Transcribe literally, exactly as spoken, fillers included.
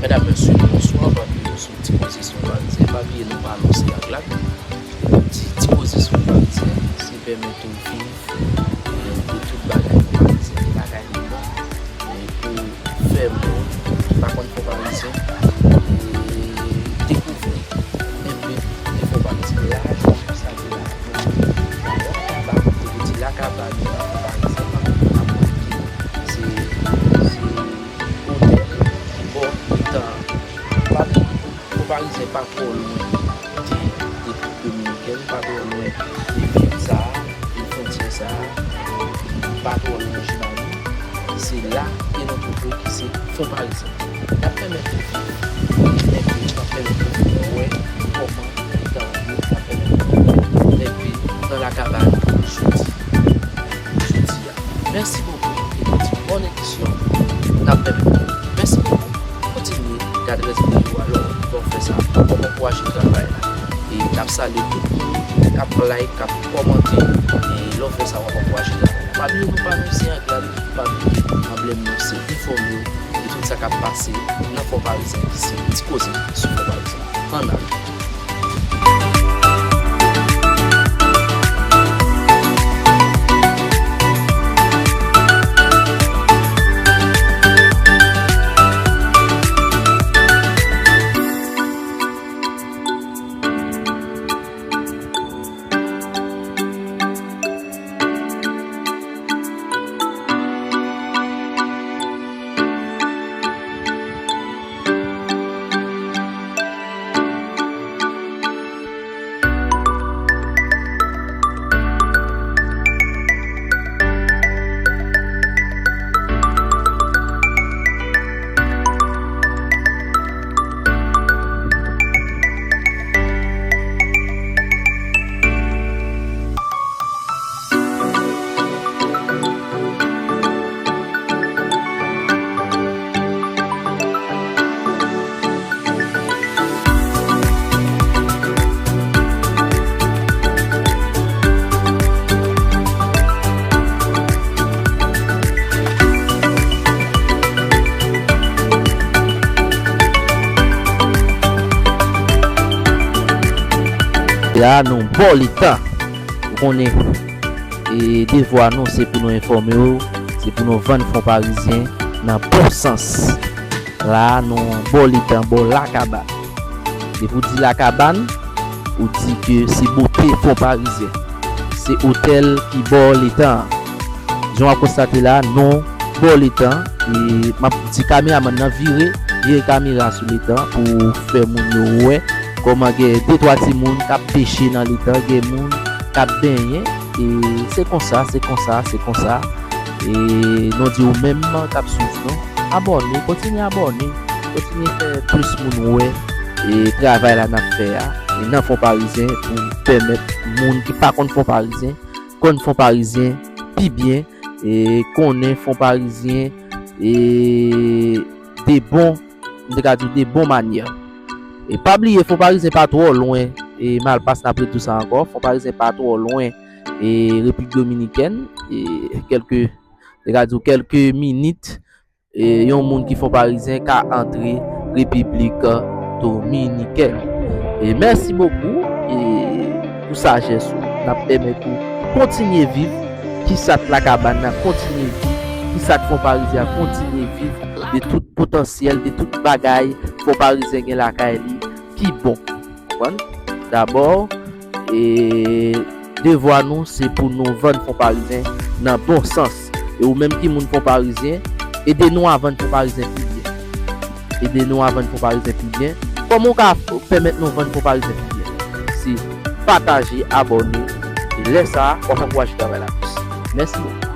Medam, mesye, bonswa. Pami nou sou Ti Koze sou Parizyen. Pa bliye nou pa anonse ak lak. Ti, Ti Koze sou Parizyen, se pèmèt ou viv, e, de tout bagay Fon Parizyen, de bagay li bon, e, pou fè moun ki pa konn Fon Parizyen, e, dekouvri enpe de Fon Parizyen. La, jodi sa, de la, Lakaba, te di Lakaba, nou, Fon Parizyen, pa konn, pa konn ki se, se otèl ki bò letan an. Pa bliye, Fon Parizyen pa twò lwen de Repiblik Dominikèn, pa twò lwen de vil sa a, de fwontyè sa a, pa twò lwen Jimani. Se la ke nou twouve ki se Fon Parizyen. N ap pèmèt ou viv enpe, n ap pèmèt ou vin wè kòman letan an ye, n ap pèmèt ou wè enpe nan Lakaba jodi, jodi a. Mèsi bokou, e nou di bòn edisyon n ap pèmèt nou. Mèsi bokou. Kontinye gade rès videyo a, lè w fè sa, w ap ankouraje travay la. E n ap salye tout moun k ap like, k ap kòmante, e lè w fè sa, w ap ankouraje travay la. Pa bliye nou pa nou se anglad, pa bliye anblèm nou se enfòme w de tout sa k ap pase nan Fon Parizyen, ki se Ti Koze sou Fon Parizyen. Ann ale. La, nou bò letan. Ou konnen, e devwa nou, se pou nou enfòme w, se pou nou vann Fon Parizyen nan bon sans. La, nou bò letan, bò Lakaba. Depi w di Lakaba, ou di ke se bote Fon Parizyen. Se otèl ki bò letan an. Jan w ap konstate la, nou bò letan. E m ap di kameramann nan vire, vire kamera sou letan pou fè moun yo wè kòman gen de twa timoun k ap peche nan letan, gen moun k ap benyen. E se konsa, se konsa, se konsa. E nou di ou menm k ap swiv nou, abòne, kontinye abòne, kontinye fè plis moun wè, e travay la n ap fè a, e nan Fon Parizyen pou pèmèt moun ki pa konn Fon Parizyen konn Fon Parizyen pi byen, e konnen Fon Parizyen, e de bon, m te ka di de bon manyè. E pa bliye, Fon Parizyen pa twò lwen, e Malpas, n ap redi w sa ankò, Fon Parizyen pa twò lwen, e Repiblik Dominikèn, e kèlke, m te ka di w kèlke minit, e yon moun ki Fon Parizyen ka antre Repiblik Dominikèn. E mèsi bokou, e pou sajès ou, n ap pèmèt ou kontinye viv, ki sa k Lakaba a kontinye viv, ki sa k Fon Parizyen an kontinye viv, de tout potansyèl, de tout bagay Fon Parizyen gen lakay li ki bon. Konprann? Dabò, e devwa nou, se pou nou vann Fon Parizyen nan bon sans. E ou menm ki moun Fon Parizyen, ede nou a vann Fon Parizyen pi byen. Ede nou a vann Fon Parizyen pi byen. Kòman w ka f-, pèmèt nou vann Fon Parizyen pi byen? Se pataje, abòne, e lè sa a, w ap ankouraje travay la plis. Mèsi bokou.